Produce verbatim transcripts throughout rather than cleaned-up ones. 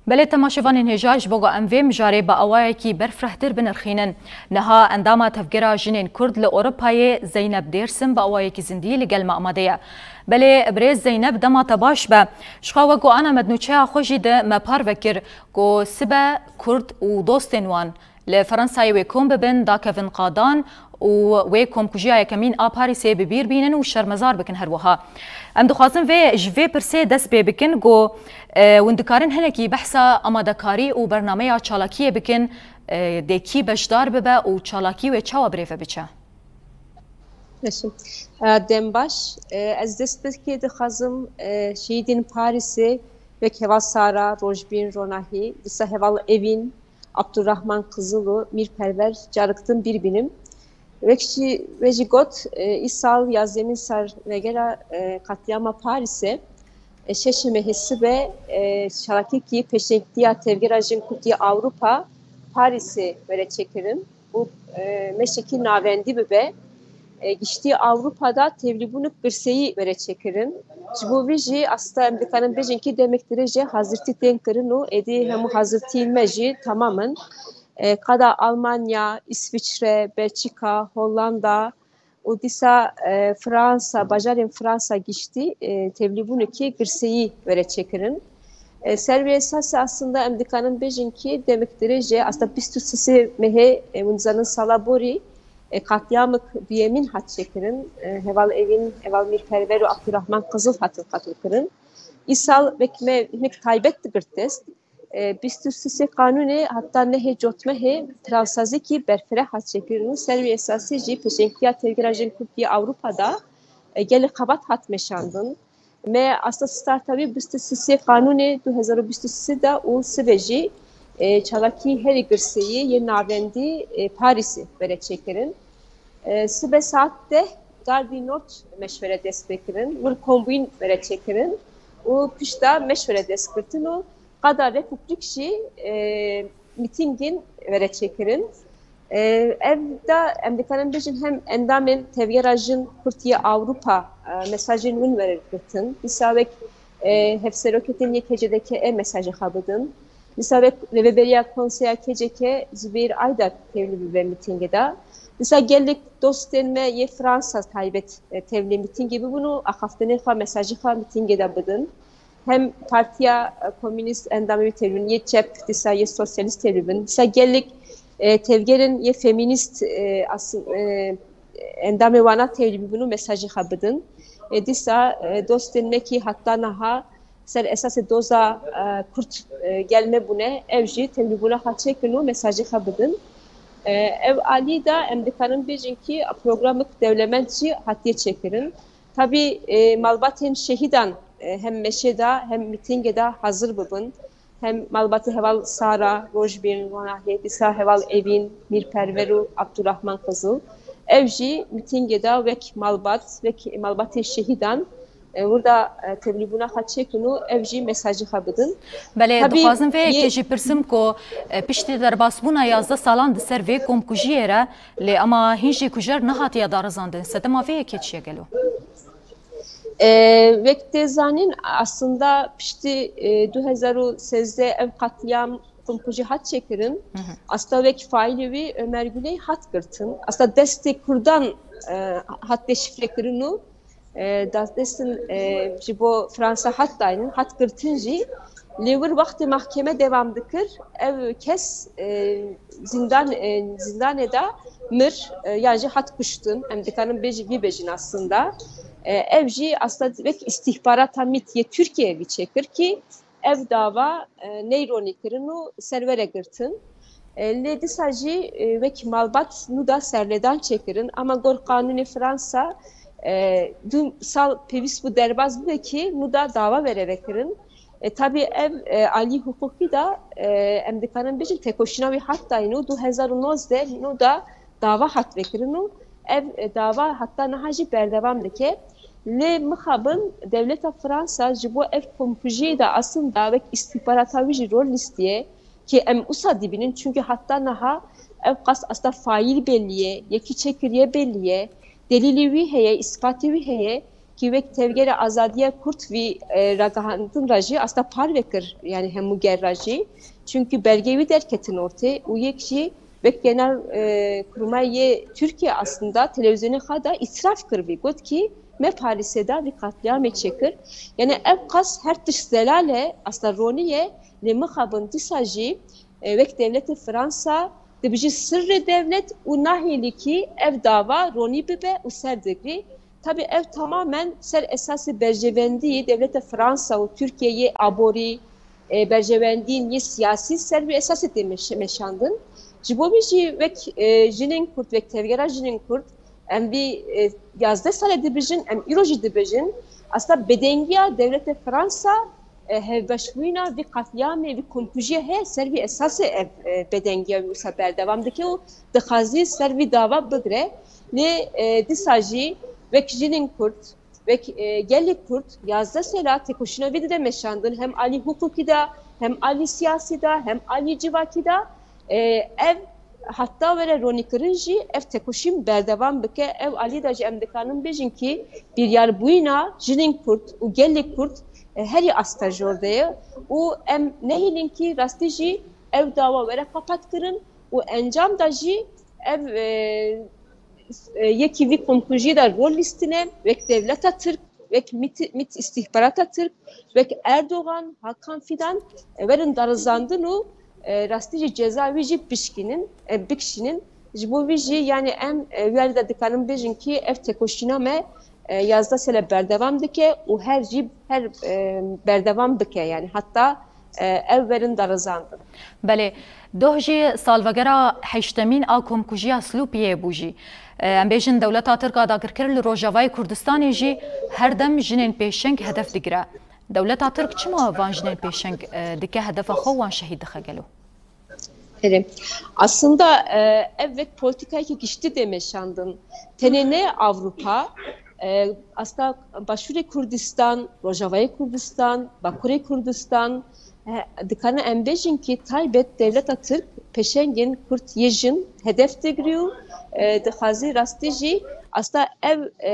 Belê temaşevanên hêja, ji bo ku em vê mijarê bi awayekî berfirehtir binirxînin, niha endama Tevgera Jinên Kurd li Ewropayê Zeynep Dêrsim bi awayekî zindî li gel me amade ye. Belê birêz Zeynep, dema te baş be. Ji xwe wek ku ana me di nûçeya xwe jî de me parve kir ku sibe Kurd û dostên wan li Fransayê wê kom bibin, dakevin qadan û wê komkujiya yekemîn a Parîsê bi bîr bînin û şermezar bikin her wiha. Em dixwazin vê, ji vê pirsê dest pê bikin ku, e, hûn dikarin hinekî behsa amadekarî û bernameya çalakiyê bikin, e, dê kî beşdar bibe û çalakî wê çawa birêve biçe? Baş e. E, dem baş. E, ez destpêkê dixwazim, e, şehîdên Parîsê wek heval Sara, Rojbîn, Ronahî, dîsa heval Evîn, Abdurrahman Qizil û Mîr Perver carik din bîr bînim. Wek jî, wê jî got, e, îsal yazdemîn salvegera, e, katliama Parîsê, e, şeşemehê sibe, e, çalakiyekî pêşengtiya Tevgera Jin Kurd yê Ewropa Parîsê were çêkirin û, e, meşekî navendî bibe. E, giştî Ewropa da tevlîbûnik girseyî were çêkirin. Ji bo vî jî asta em dikarin bêjin kî demek dirêj e hazirtî tên kirin û êdî hemû hazirtiyên me jî temam in. E, qada Almanya, Îsviçre, Belçîka, Hollanda û dîsa, e, Fransa, bajarên Fransa giştî, e, tevlîbûnekî girseyî were çêkirin. E, ser wê esasê aslında em dikarin bêjin kî demek dirêj e, aslında bîst û sê mehê, e, hûn dizanin sala borî, e, katliamik duyemîn hat çêkirin. E, heval Evîn, heval Mîr Perver û Abdurrahman Qizil hatin qetilkirin. Îsal wek me hinek taybet digirt dest. E, bîst û sê qanûnê heta nehê cotmehê plansazîkî berfireh hat çêkirin û ser wî esasî jî pêşengtiya Tevgera Jin Kurd yê Ewropa da, e, gelek xebat hat meşandin. Me asta starta wî bîst û sê qanûnê du hezar û bîst û sê de û sibe jî, e, çalakî herî girseyî yê navendî, e, Parîsê were çêkirin. E, sibe saet deh Gardî Nord meşwere dest pê kirin, wir kombîn were çêkirin û pişta meşwere dest girtin û qada Repûblîk jî, e, mîtîngên were çêkirin. E, ev da em dikarin bêjin hem endamên Tevgera Jin Kurd yê Ewropa, e, mesajên win were girtin. Dîsa wek, e, hevseroketên yê K C D K E mesajê xwe bidin. Dîsa wek rêveberiya Konseya K C K Zubeyir Aydar tevlî bibe mîtîngê de. Dîsa gelek dostên me yê Fransa taybet, e, tevlî mîtîngê bibin û axaftinên xwe, mesajê xwe mîtîngê de bidin. Hem Partiya, e, Komînîst endamê wî tevlî bin, yê çep, dîsa yê sosyalîst tevlî bin. Dîsa gelek, e, tevgerên yê femînîst, e, as-, e, endamê wana tevlî bibin û mesajê xwe bidin. E, dîsa, e, dostên me kî heta niha ser esasê doza, e, Kurd, e, gel me bûne, ev jî tevlîbûna xwe çêkin û mesajê xwe bidin. E, ev alî de em dikarin bêjin kî programek dewlemend jî hatiye çêkirin. Tabî, e, malbatên şehîdan, e, hem meşê de hem mîtîngê de hazir bibin. Hem malbatê heval Sara, Rojbîn, Ronahê, dîsa heval Evîn, Mîr Perver û Abdurrahman Qizil. Ev jî mîtîngê de wek malbat, wek malbatê şehîdan, e, wir da, e, tevlîbûna xwe çêkin û ev jî mesajê xwe bidin. Belê, tabî dixwazim vê yekê jî pirsim ku, e, piştî derbasbûna yazdeh salan di ser vê komkujiyê re, lê ema hîn jî kujer nehatiye darizandin. Sedema vê yekê çi ye gelo? E, wek tê zanîn, aslında piştî, e, du hezar û sêzdeh ev qatliyam komkujî hat çêkirin. Hı hı. Asta wek faîlê wî Ömer Güney hat girtin. Asta destê Kurdan, e, hat deşifrekirin û, e, destên, e, ji bo Fransa hat daynin, hat girtin jî. Lê wir wextê mahkeme devam dikir, ev kes, e, zîndan, e, zîndanê de mir, e, yan jî hat kuştin. Em dikarin bêjî-, bibêjin aslında. E, ev jî aslında wek îstîhbarata MIT yê Tirkiyeyê vî çêkir kî ev dava, e, neyronî kirin û serwere girtin. E, lê dîsa jî, e, wek malbat nû da serlêdan çêkirin. Ama gor qanûnê Fransa, e, du sal pêwîst bû derbas bibe kî nû da dava were vekirin. E, tabî ev, e, alî hiqûqî da, e, em dikarin bêjin tekoşîna wî hat dayîn û du hezar û nozdeh nû da dava hat vekirin û ev, e, dava heta niha jî berdewam dike. Lê mixabin dewleta Fransa ji bo ev komkujiyê de aslında wek îstîhbarata wî jî rol lîstiye ki em usa dibînin, çunki heta niha ew qas asta faîl belî ye, yekî çêkiriye belî ye, delîlê wî heye, îspatê wî heye ki wek tevgera azadiya Kurd vî e, ragihandin ra jî asta parve kir, yani hemû ger ra jî. Çünkü belgê wî derketin ortê û yek jî wek genel e, kurmayê Türkiye aslında televizyonê xwe da îtiraf kir vî, got ki me Parîsê da vî katliamê çêkir. Yani ev qas her tişt zelal e, asta ronî ye, lê mixabin dîsa jî e, wek dewletê Fransa dibijî sirrê dewlet û nahêlî ki ev dava ronî bibe û ser digirî. Tabi ev tamamen ser esasê berjevendî dewleta Fransa û Tirkiyeyê aborî, e, berjevendîn yê siyasî ser vî esasê tê meş-, meşandin. Ji bo vî jî wek e, jinên Kurd, wek tevgera jinên Kurd, em vî e, yazdeh sale dibijin, em îro jî dibijin. Aslında bedengiya dewleta Fransa e, hevbeşbûyîna vî qetlîamê, vî komkujiyê heye, ser vî esasê ev e, bedengiya wî wisa berdewam dike û dixwazî ser vî dava bigire. Lê e, dîsa jî wek jinên Kurd, wek e, gelê Kurd yazdeh sala têkoşîna vî dide meşandin, hem alî hiqûqî de, hem alî siyasî de, hem alî civakî de. E, ev heta were ronîkirin jî ev têkoşîn berdewam bike. Ev alî de jî em dikanin bêjin kî biryarbûyîna jinên Kurd û gelê Kurd e, herî asta jor de ye û em nehêlin kî rastî jî ev dawa were qapatkirin û encam de jî ev e, e, yekî vî komkujiyê de rol lîstine wek dewleta Tirk, wek MIT, MIT îstîhbarata Tirk, wek Erdogan, Hakan Fidan e, werin darizandin û e, rastî jî ceza wî jî bişkînin, e, bikişînin. Ji bo vî jî yani em e, wî alî de dikarin bêjin kî ev têkoşîna me e, yazdeh sale berdewam dike û her jî her e, berdewam bike yani heta e, ev werin darizandin. Belê, doh jî salvegera heştemîn a komkujiya Silopiyê bû jî. E, em bêjin dewleta Tirk a dagirker li Rojavayê Kurdistanê jî her dem jinên pêşeng hedef digire. Dewleta Tirk çima van jinên pêşeng e, dike hedefa xwe wan şehîd dixe gelo? Erê. Aslında e, ev wek politikayekî giştî tê meşandin. Tenê ne Avrupa, e, aslında Başûrê Kurdistan, Rojavayê Kurdistan, Bakurê Kurdistan, e, dikarin em bêjin ki taybet dewleta Tirk pêşengên Kurd yê jin hedef digirî û e, dixwazî rastî jî aslında ev e,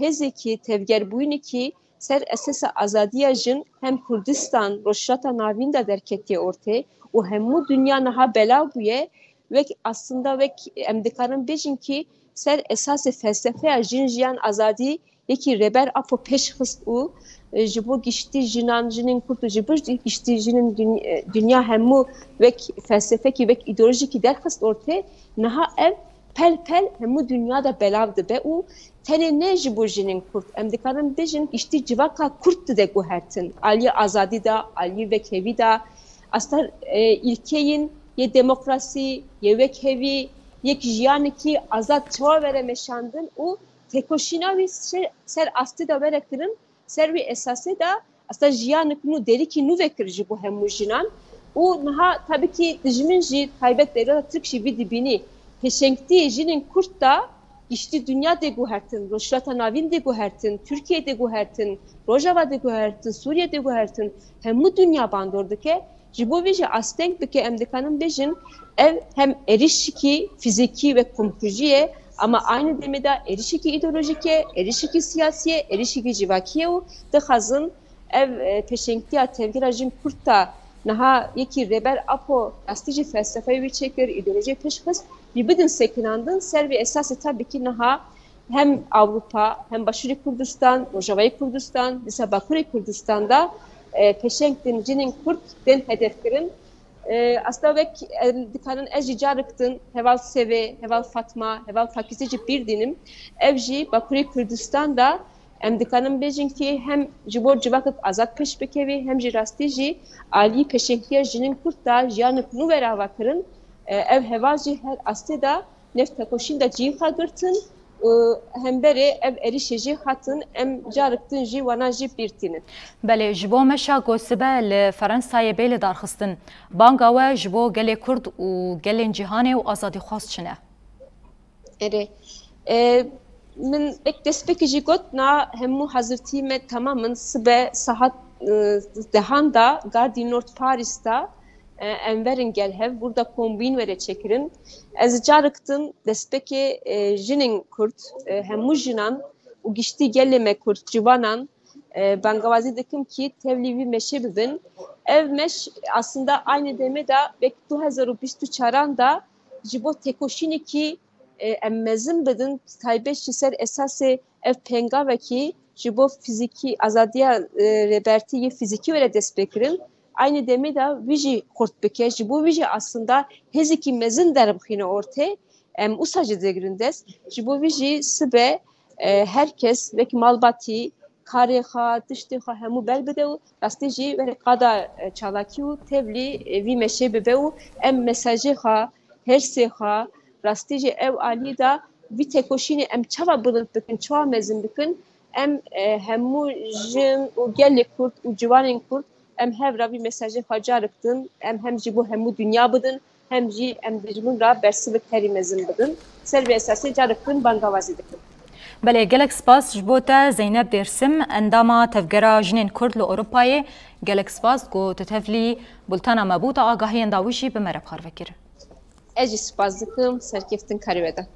hêzekî tevgerbûyînekî ser esasa azadiya jin hem Kurdistan, Rojhilata Navîn de derketiye ortê û hemû dinya niha belav bûye. Wek aslında wek em dikarin bêjin ki ser esasê felsefeya jin, jiyan, azadî yekî Rêber Apo pêş xist û e, ji bo giştî jinan, jinên Kurd û ji bo giştî jinên dün- e, dinya hemû wek felsefekî, wek îdeolojîkî derxist ortê. Niha ev pel pel hemû dinya de belav dibe û tenê ne ji bo jinên Kurd, em dikarin bêjin giştî civaka Kurd dide guhertin. Aliyê azadî de, aliyê wekhevî de, asta e, îlkeyên yê demokrasî, yê wekhevî, yek jiyanekî azad çawa were meşandin û têkoşîna wî ser, ser astê de were kirin, ser wî esasê de asta jiyanek nû, derîkî nû vekir ji bo hemû jinan. Û niha tabii ki dijmin jî, taybet dewleta Tirk jî vî dibînî. Pêşengtî jinên Kurd de giştî dinya tê guhertin, Rojhilata Navîn tê guhertin, Tirkiye tê guhertin, Rojava tê guhertin, Sûriye tê guhertin, hemû dinya bandor dike. Ji bo vê jî asteng bike, em dikarin bêjin, ev hem êrişekî fîzîkî wek komkujî ye, ama aynı demê de êrişekî îdeolojîk e, êrişekî siyasî ye, êrişekî civakî ye û dixwazin ev e, pêşengtiya tevgera jin Kurd de niha yekî Rêber Apo rastî jî felsefeyê wî çêkir, îdeolojiyê pêş xist, wî bidin sekinandin, ser vê esasê tabii ki niha hem Avrupa, hem Başûrê Kurdistan, Rojavayê Kurdistan, dîsa Bakurê Kurdistan de e, pêşeng din jinên Kurd tên hedefkirin. E, asta wek em dikarin ez jî carek din heval Sevê, heval Fatma, heval Pakîze jî bîr dînim. Ev jî Bakurê Kurdistan de em dikarin bêjin ki hem ji bo civakek azad pêş bikevî, hem jî rastî jî alî pêşengtiya jinên Kurd de jiyanek nû were avakirin. E, ev heval jî her astê de Neft tekoşîn de cî xwe girtin û hemberê ev êrîşê jî hatin, em carek din jî wana jî bîr tînin. Belê, ji bo meşa ku sibe li Ferensayê bê lidarxistin, banga we ji bo gelê Kurd û gelên cîhanê û azadîxwaz çi ne? Erê, e, min wek destpêkê jî got, na hemû hazirtî me temam in. Sibe saet, e, dehan da Gardî Nord Paris da, e, em werin gel hev, burada kombîn were çêkirin. Ez carek din destpêkê, e, jinên Kurd, e, hemû jinan, û giştî gelê me Kurd ciwanan, e, bangawazî dikim kî tevlî vî meşê bibin. Ev meş aslında aynı demê de wek du hezar û bîst û çaran de ji bo têkoşînekî, e, em mezin bidin, taybet ji ser esasê ev pengavekî ji bo fizîkî, azadiya, e, rêbertî yê fizîkî were dest pê kirin. Aynı demê de vî jî xurt bike. Ji bo vî jî aslında hêzekî mezin derbixîne ortê. Em usa jî digirin dest. Ji bo vî jî sibe, e, her kes wek malbatî karê xwe, tiştê xwe hemû ber bide û rastî jî were qada, e, çalakî û tevlî, e, vî meşê bibe û em mesajê xwe, hersê xwe, rastî jî ew alî de vî têkoşînê em çawa bilind bikin, çawa mezin bikin, em, e, hemû jin û gelê Kurd û ciwanên Kurd em hev re vî mesajê xwe carik din, em hem jî bo hemû dinya bidin, hem jî em dijmin re bersivik herî mezin bidin. Ser vê esasê carik din bangawazî dikim. Belê, gelek spas ji bo te Zeynep Dêrsim, endama Tevgera Jinên Kurd li Ewropayê. Gelek spas ku tu tevlî bultena me bû, te agahiyên dawî jî bi me re parve kir. Ez jî spas dikim, serkeftin karê we de.